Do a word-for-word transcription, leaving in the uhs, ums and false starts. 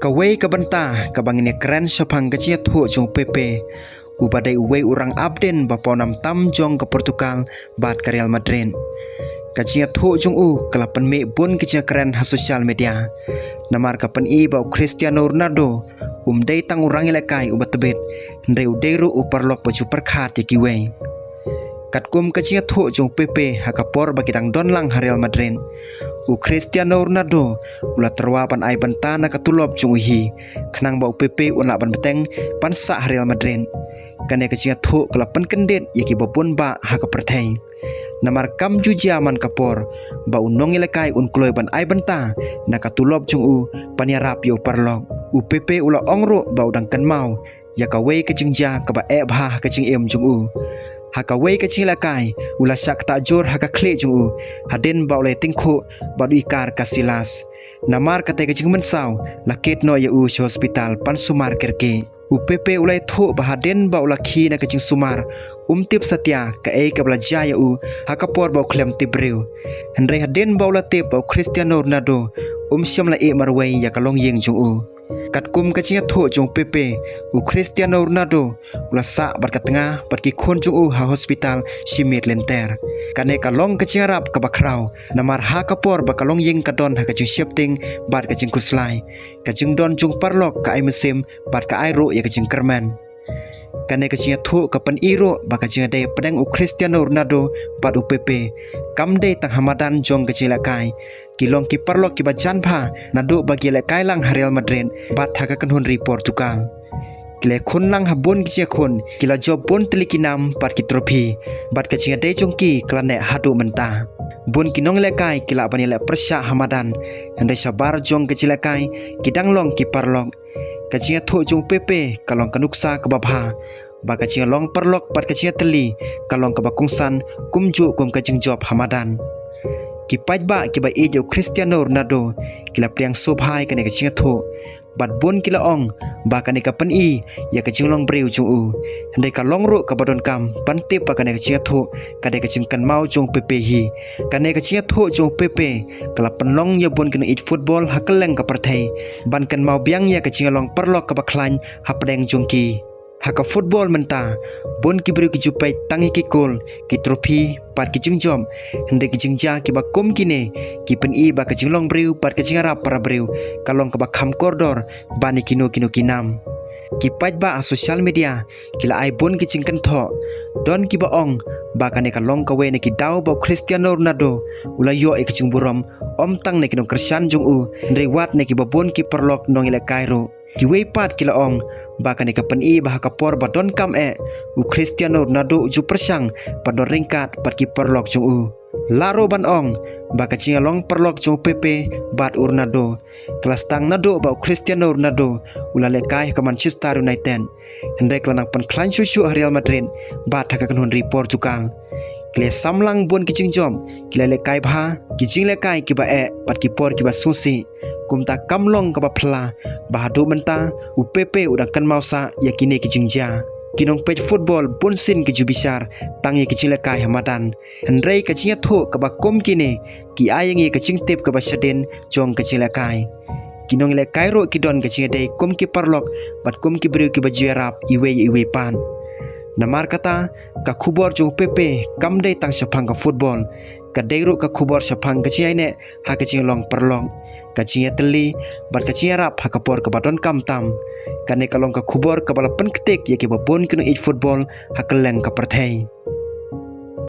Kawei ka bynta kaba ngin ïa kren shaphang ka jingïathuh jong u Pepe, uba dei uwei u rang apdin ba pawnam tam jong ka Portugal bad ka Real Madrid. Ka jingïathuh jong u ka la pynmih bun ka jingkren ha social media. Namar ka pyni ba u Cristiano Ronaldo um dei tang u rang ïalehkai uba tbit, hynrei u dei ruh u paralok ba ju pyrkhat ïa kiwei. Katkum ka jingïathuh jong u Pepe ha ka por ba ki dang don lang ha Real Madrid, u Cristiano Ronaldo u la tyrwa ban ai bynta na ka tulop jong u hi, khnang ba u Pepe un lah ban bteng ban sah ha Real Madrid. Kane ka jingïathuh ka la pynkyndit ïa kiba bun bah ha ka pyrthei. Namar kam ju jia man ka por ba u nongïalehkai un kloi ban ai bynta na ka tulop jong u ban ïarap ïa u paralok. U Pepe u la ong ruh ba u dang kynmaw ïa kawei ka jingjia kaba eh bha ha ka jingim jong u. Ha kawei ka jingïalehkai u la shah ktah jur ha ka khlieh jong u, hadien ba u la ïatyngkhuh bad u Iker Casillas. Namar katei ka jingmynsaw la kit noh ïa u sha hospital ban sumar kyrkieh. U Pepe u la ïathuh ba hadien ba u la khie na ka jingsumar, um tip satia kaei kaba la jia ïa u ha ka por ba u khlem tip briew. Hynrei hadien ba u la tip ba u Cristiano Ronaldo um shym la ïeh marwei ïa ka longïing jong u. Katkum ka jingïathuh jong u Pepe, u Cristiano Ronaldo u la sah bad ka tnga bad ki khun jong u ha hospital shi miet lynter. Kane ka long ka jingïarap kaba khraw, namar ha ka por ba ka longïing ka don ha ka jingsheptieng bad ka jingkhuslai, ka jingdon jong u paralok ka ai mynsiem bad ka ai ruh ïa ka jingkyrmen. Kane ka jingïathuh ka pyni ruh ba ka jingïadei pdeng u Cristiano Ronaldo bad u Pepe kam dei tang ha madan jong ka jingïalehkai. Ki long ki paralok kiba jan bha naduh ba ki ïalehkai lang ha Real Madrid bad ha ka kynhun ri Portugal. Ki la ïakhun lang ha bun ki jingïakhun, ki la jop bun tylli ki nam bad ki trophy, bad ka jingïadei jong ki ka la neh haduh mynta. Bun ki nongïalehkai ki lah ban ïaleh pyrshah ha madan, hynrei shabar jong ka jingïalehkai ki dang long ki paralok. Ka jingïathuh jong u Pepe ka long ka nuksa kaba bha ba ka jinglong paralok bad ka jingïatylli ka long kaba kongsan kumjuh kum ka jingjop ha madan. Ki paidbah kiba ïeit ïa u Cristiano Ronaldo ki la pdiang sngewbha ïa kane ka jingïathuh, bad bun ki la ong ba kane ka pyni ïa ka jinglong briew jong u. Hynrei ka long ruh kaba donkam ban tip ba kane ka jingïathuh ka dei ka jingkynmaw jong u Pepe hi. Kane ka jingïathuh jong u Pepe ka la pynlong ïa bun ki nongïeit football ha kylleng ka pyrthei ban kynmaw biang ïa ka jinglong paralok kaba khlaiñ hapdeng jong ki. Ha ka football mynta, bun ki briew ki ju peit tang ïa ki goal, ki trophy bad ki jingjop, hynrei ki jingjia kiba kum kine ki pyni ba ka jinglong briew bad ka jingïarap para briew ka long kaba kham kordor ban ïa kino kino ki nam. Ki paidbah ha social media ki la ai bun ki jingkynthoh. Don kiba ong ba kane ka long kawei na ki daw ba u Cristiano Ronaldo u la ïoh ïa ka jingburom, ym tang na ki nongkyrshan jong u, hynrei wat na kiba bun ki paralok nongïalehkai ruh. Kiwei pat ki la ong ba kane ka pyni ba ha ka por ba donkam eh, u Cristiano Ronaldo u ju pyrshang ban don ryngkat bad ki paralok jong u. Lah ruh ban ong ba ka jinglong paralok jong u Pepe bad u Ronaldo ka la sdang naduh ba u Cristiano Ronaldo u la lehkai ha ka Manchester United, hynrei ka la nang pynkhlaiñ shuh shuh ha Real Madrid bad ha ka kynhun ri Portugal. Ki la ïasam lang bun ki jingjop, ki la lehkai bha, ki jinglehkai kiba eh bad ki por kiba sngewsih. Kumta kam long kaba phylla ba haduh mynta u Pepe u dang kynmaw sah ïa kine ki jingjia. Ki nongpeit football bunsien ki ju bishar tang ïa ki jinglehkai ha madan, hynrei ka jingïathuh kaba kum kine ki ai ïa ngi ka jingtip kaba shadien jong ka jinglehkai. Ki nongïalehkai ruh ki don ka jingïadei kum ki paralok bad kum ki briew kiba ju ïarap iwei ïa iwei pat. Namar kata, ka khubor jong u Pepe kam dei tang shaphang ka football, ka dei ruh ka khubor shaphang ka jingïaineh ha ka jinglong paralok, ka jingïatylli bad ka jingïarap ha ka por kaba donkam tam. Kane ka long ka khubor kaba la pynktik ïa kiba bun ki nongïeit football ha kylleng ka pyrthei.